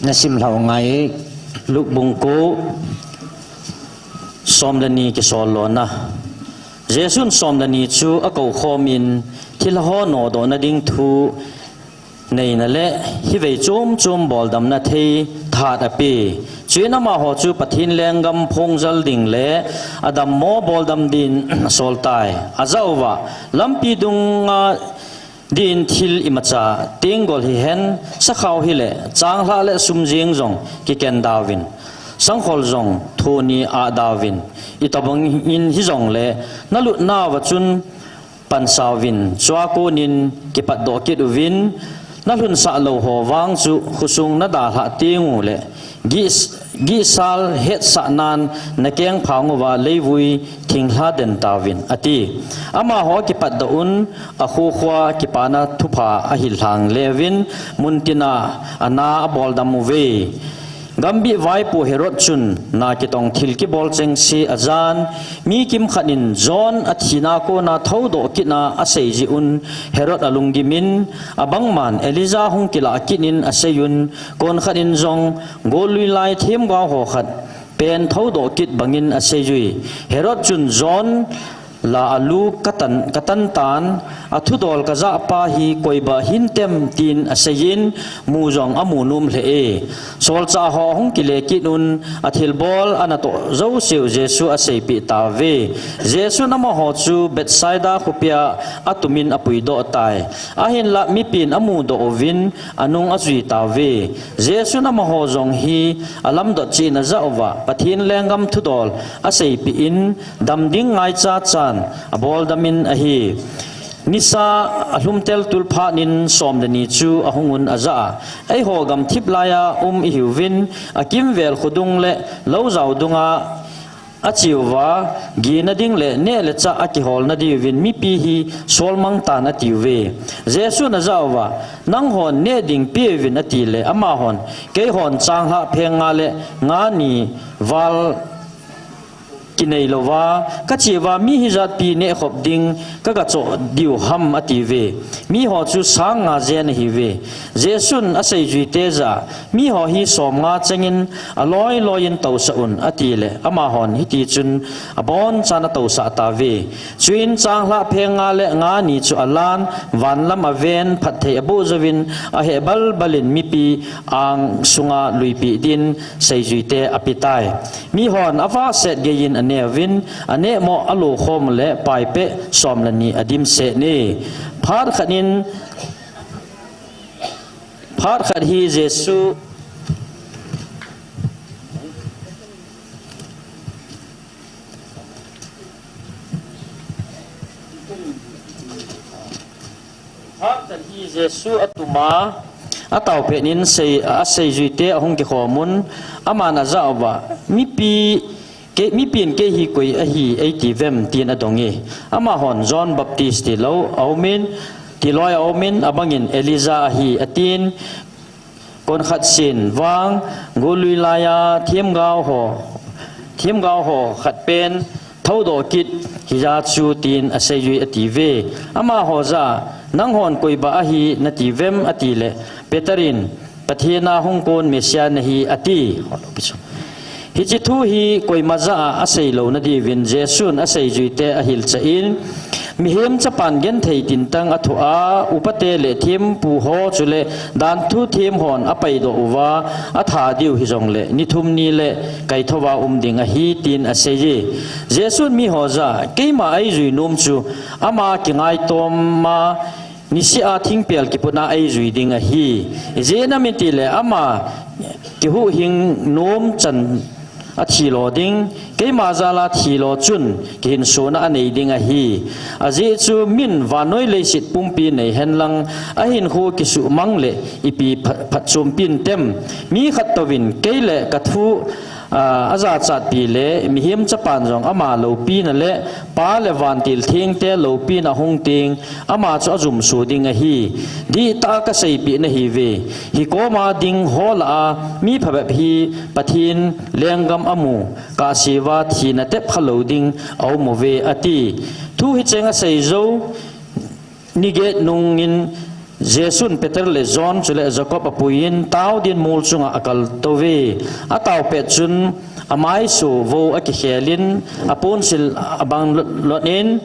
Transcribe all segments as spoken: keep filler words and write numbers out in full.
Nasim lhau ngai, Luke bung ko, som le ni kisol lona. Jesun som le ni chu akou khomin, thilha ho nodohna ding thu neina le hivei chom chom boldamna thei tha ape. Chuin amaho chu Pathen lenggam phongjal ding le adammo boldam din asol tai. Ajah uva, lampi dunga din thil imacha tenggol hihen, sakhao hile, changlhah le sum jeng jong kiken dauvin, sangkhol jong thoni ah dauvin, itobang in hijongle, nalut nauva chun pansauvin, chua konin kipatdoh kit uvin, nalhunsah lou ho vang chu khosung nadalhah tengule, gih, gihsal hetsahnan nakeng phang uva leivui thinglha den tauvin, ati. Amaho kipatdoh un, akho khoa kipana thupha ahil lhang leuvin, muntina ana aboldam uve. Gambih vaipo Herod chun na kitong thil kibol chengse ajan, mi kimkhat in John athina kona thoudoh kitna asei jeh un Herod alunggimin, abangman Elijah hung kilah kitnin aseiyun, konkhat in jong gollui lai themgao ho khat pen thoudoh kit bangin aseiyui. Herod chun John la alu katan, katan tan, athudol kajah pa hi koiba hintem tin aseiyin, mu jong amu nom lheh e. Solchah ho ahung kile kit un, athilbol anatoh jouseu Jesu aseipeh tauve. Jesun amaho chu Bethsaida khopia atumin apuidoh tai. Ahinlah mipin amudoh uvin, anung ajui tauve. Jesun amaho jong hi alamdot cheh in ajah uva, Pathen lenggam thudol aseipeh in, dam ding ngaicha chan aboldamin ahi. Nisa alhumtel tul phatnin som le ni chu ahung un ajah a, eiho gamthip laiya um ihiuvin, akimvel khodung le loujao dunga ache uva, gina ding le neh le chah akiholna diuvin mipi hi solmang tan atiuve. Jesun ajah uva, nanghon neh ding peuvin atile, amahon, keihon changlhah pheng nga le nga ni val kinei louva kache uva, mi hijatpi nehkhop ding kagachoh diu ham, atiuve. Miho chu sang nga jen ahiuve. Jesun aseijuite jah a, miho hi somnga chengin aloi loiyin tousah un, atile, amahon hitichun abonchan atousah tauve. Chuin changlhah pheng nga le nga ni chu alan, vanlam aven, phatthei aboh jouvin, aheh balbalin mipi angsunga luipeh din seijuite apetai. Mihon avahset geiyin aneuvin, anehmoh alokhom le paipeh som le ni adimset e. Phat khat in, phat khat hi Jesu Phat khat hi Jesu atuma, ataopet in sei, aseijuite ahung kikhomun, aman ajah uva, mipi, kei, mipin kei hi koi ahi eitiuvem, tin adong e. Amahon John Baptist tilou aumin, tiloi aumin, abangin Elijah ahi, atin, konkhat sen vang, gollui laiya themgao ho, themgao ho khat pen thoudoh kit hija chu, tin aseijui atiuve. Amaho jah a, nanghon koiba ahi natiuvem, atile, Peter in, Pathen a hung kon Messiah nahi, ati. Hiche thu hi koima jah a asei louna diuvin Jesun aseijuite ahilchah in, Mihem Chapan genthei tintang athoh a, upate le thempu ho chule danthu them hon apaidoh uva, atha diu hijongle ni thum ni le kaithouva um ding ahi, tin aseiye. Jesun miho jah a, keima eijui nom chu ama kingaitoma, niseh a thingpel kiputna eijui ding ahi. Ijeh inem itile ama kihuhhing nom chan athilo ding, keima jal a thilo chun kihinsona anei ding ahi. Ajeh chu min vannoi leiset pumpi nei henlang, ahinkho kisuhmang le ipi phat, phatchompi intem? Mi khat touvin kei le kathu, a, ajachatpi le Mihem Chapan jong ama loupina le Pa le vantil thengte loupina ahung teng, ama chu ajumso ding ahi. Dihtah a kaseipeh nahiuve. Hikoma ding ho lah a mi phabep hi Pathen lenggam amu kahseuva thina tep khalou ding aum uve, ati. Thu hicheng asei jou ni get nungin Jesun Peter le John chule Jacob apuiyin tao din mol chunga akaltou ve. Atao pet chun amaiso vo akikhelin, aponsil abang lotin,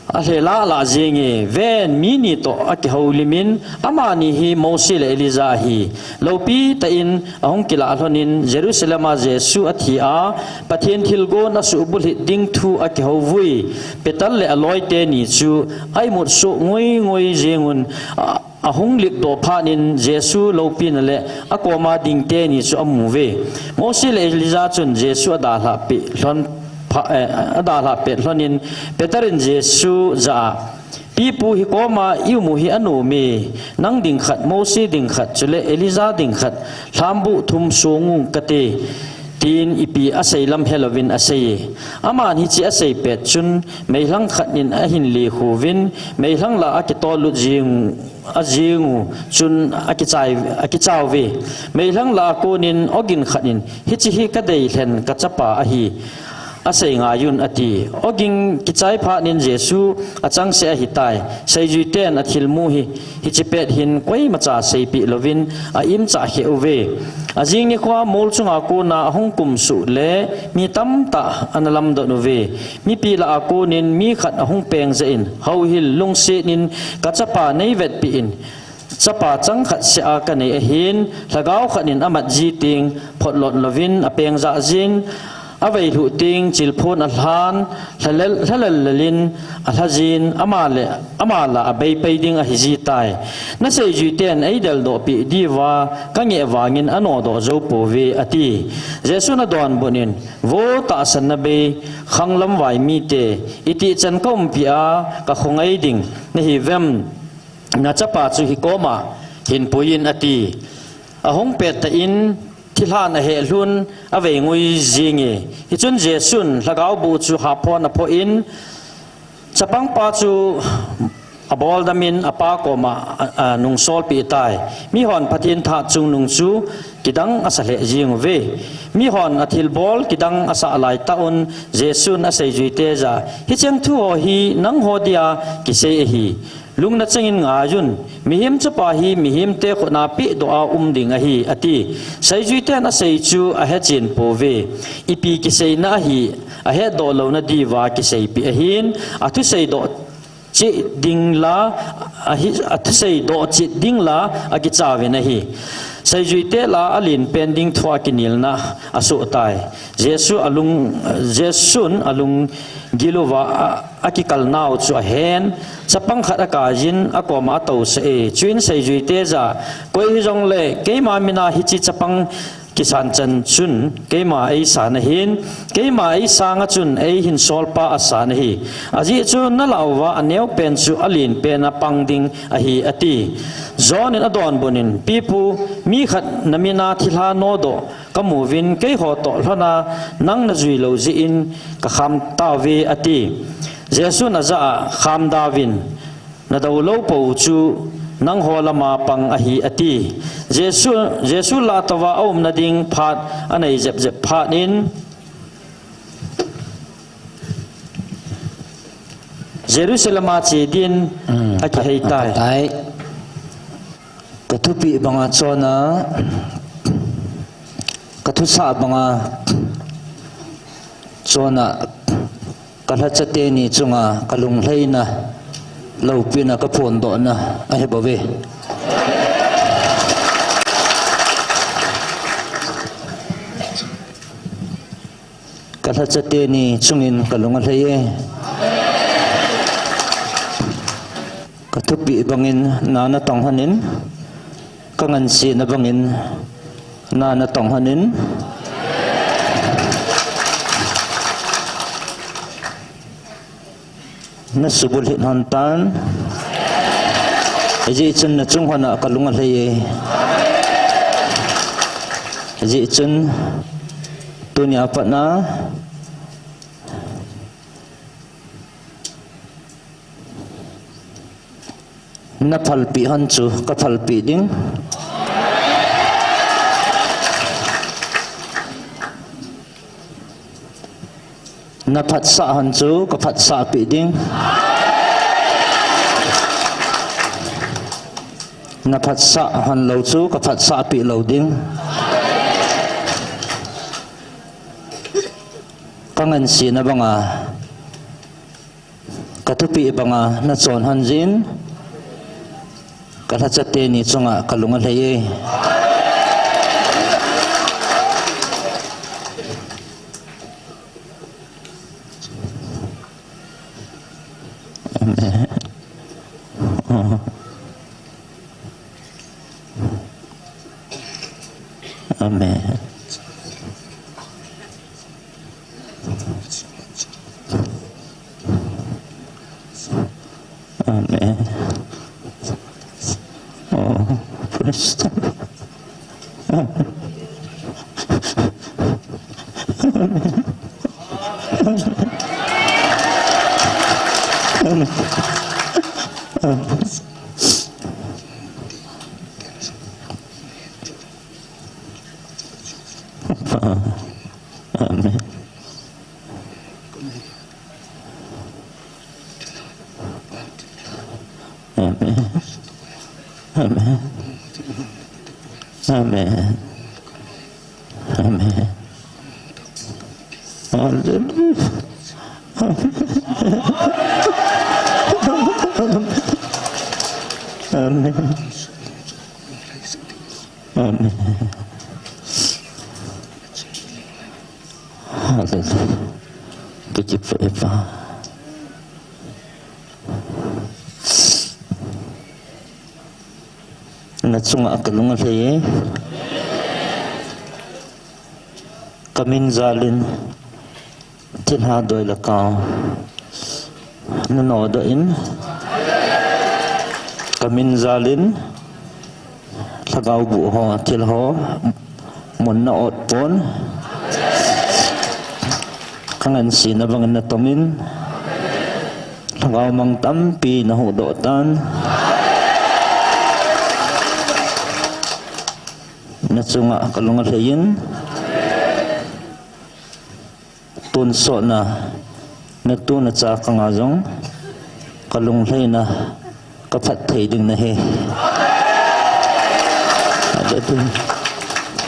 alhela lah jinge. Ven, mi ni toh akihoulimin, amani hi Mosi le Elijah ahi. Lopi tah in ahung kilah lhonin Jerusalem a Jesu athi a, Pathen thilgon asuhbulhit ding thu akihouvui. Peter le aloite ni chu aimut soh ngoi ngoi jingun, a, ahung lipdoh phat in Jesu loupina le akoma dingte ni chu amuve. Mosi le Elijah chun Jesu adalhah peh lhon pha, eh, adalhah pet lhonin Peter in Jesu jah a, Pipu, hi koma i um u hi anom e, nang ding khat, Mosi ding khat, chule Elijah ding khat, lhambuh thum song u kate, tin ipi asei lam helouvin asei e. Aman hiche asei pet chun, meilhang khat in ahin lekhuvin, meilhang lah a akitol lut jing, ajing u chun akichai, akichauve. Meilhang lah a konin ogin khat in, hiche hi kadei lhen kachapa ahi. Asei ngaiyun ati. Ogin kichai phat in Jesu achangseh ahitai. Seijuiten athilmu hi, hiche pet hin koimacha seipeh louvin a imchah kheh uve. Ajing nikhoa mol chunga kona ahung kumsuh le mi tamtah ana lamdot uve. Mipi lah a konin mi khat ahung peng jeh in, houhil lungset in, kachapa neivetpeh in, chapa chang khat seh a kanei ahin, lhagao khat in amat ji teng, photlot louvin apeng jah jin, aveilhuh teng, chilphon alhan, lhalel, lhalel lel in alha jin, ama le, ama lah a abeipai ding ahi jitai. Naseijuiten eideldoh peh diuva kangeh vangin anodoh jou pouve, ati. Jesun adonbut in, Vo tahsan na bei, khanglam vai mite, itih chan kaumpi a kakhongai ding nahiuvem? Nachapa chu hi koma hinpuiyin ati. Ahung pettah in thilhan aheh lhun, aveingoi jinge. Hichun Jesun lhagao boh chu haphon aphoh in, chapangpa chu aboldamin apa koma a, a, anungsolpeh tai. Mihon Pathen thah chungnung chu kidang asa lheh jing uve. Mihon athilbol kidang asah laitah un Jesun aseijuite jah a, Hicheng thu ho hi nangho dia kisei ahi. Lungna chengin ngaiyun, Mihem Chapa hi mihemte khutna pehdoh a um ding ahi, ati. Seijuiten asei chu ahechen pouve. Ipi kiseina ahi, ahetdoh louna diuva kiseipeh ahin, athusei doh cheh ding la, ahi, athusei doh cheh ding la akichauvin ahi. Seijuite lah a alenpen ding thua kinelna asoh tai. Jesu alung, Jesun alunggil uva a, akikalnau chu ahen, chapang khat akaiyin akoma atousah e. Chuin seijuite jah a, Koi hijongle keima mina hiche chapang kisan chan chun keima eisan ahin, keima eisanga chun eihinsolpa asan ahi. Ajeh chu nalah uva aneopen chu alenpen a pang ding ahi, ati. John in adonbut in, Pipu, mi khat namina thilha nodoh kamuvin, keiho toh lhona nang najui lou jeh in kakham tauve, ati. Jesun ajah a, Khamdauvin, nadou lou pou chu nangho lama pang ahi, ati. Jesu, Jesu lah touva aumna ding phat anei jep jep phat in, Jerusalem a che din, hmm, akihei tai. Kathupeh banga chonna, kathusah banga chonna, kalhacha teni chunga kalunglhaina, loupina, kaphondohna ahibouve. Kalhacha teni chungin kalung alhai e. Kathupeh bangin na natong lhonin, kangansena bangin na natong lhonin. Nasubulhit lhon tan. Hijeh chun nachung lhona kalung alhai e. Hijeh chun tunia patna naphalpeh lhon chu kaphalpeh ding. Naphatsah lhon chu kaphatsahpeh ding. Na phatsah hon lou chu ka phatsah pi lou ding. Ka ngansena banga, ka thupi banga na chon hon jin, ka lhacha teni chunga ka lung alhai e. Amen. Amen. Amen. Oh, praise the Lord. Amen. Amen. Amen. Amen. Amen. Amen. Amen. Hallelujah. Amen. Amen. Amen. Hallelujah. Kikipah e Pa. Na chunga ka lung alhai e. Ka min jalin thilha doi le kau na nodoh in, ka min jalin lhagao buh ho, thil ho mun na ot pon. Ka ngansena bangin na tomin, lhagao mang tampi na huhdoh tan. Na chunga ka lung alhai in, tonsotna, na tuna cha ka nga jong, ka lunglhaina ka phatthei ding nahi. Hallelujah.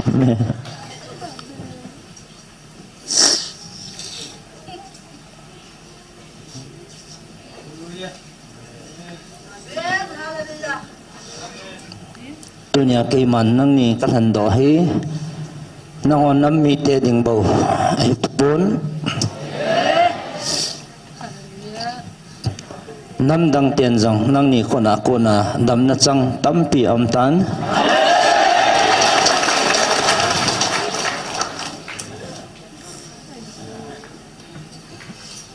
Amen. Tunia keiman nangni ka lhendoh hi, nangho nam mite ding bou ahi tapon. Namdang ten jong nangni khut a kona damna chang tampi aum tan.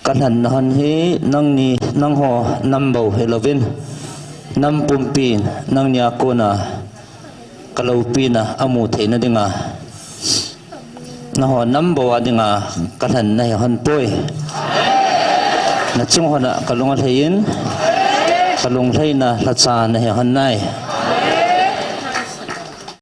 Ka lhenna hon hi nangni, nangho nam bou hilouvin, nam pumpi nangni a kona ka loupina amu theina dinga, nangho nam bou a dinga ka lhen nahi hon poi. Na chung hon a ka lung alhai in, ka lunglhaina lhacha nahi hon nai.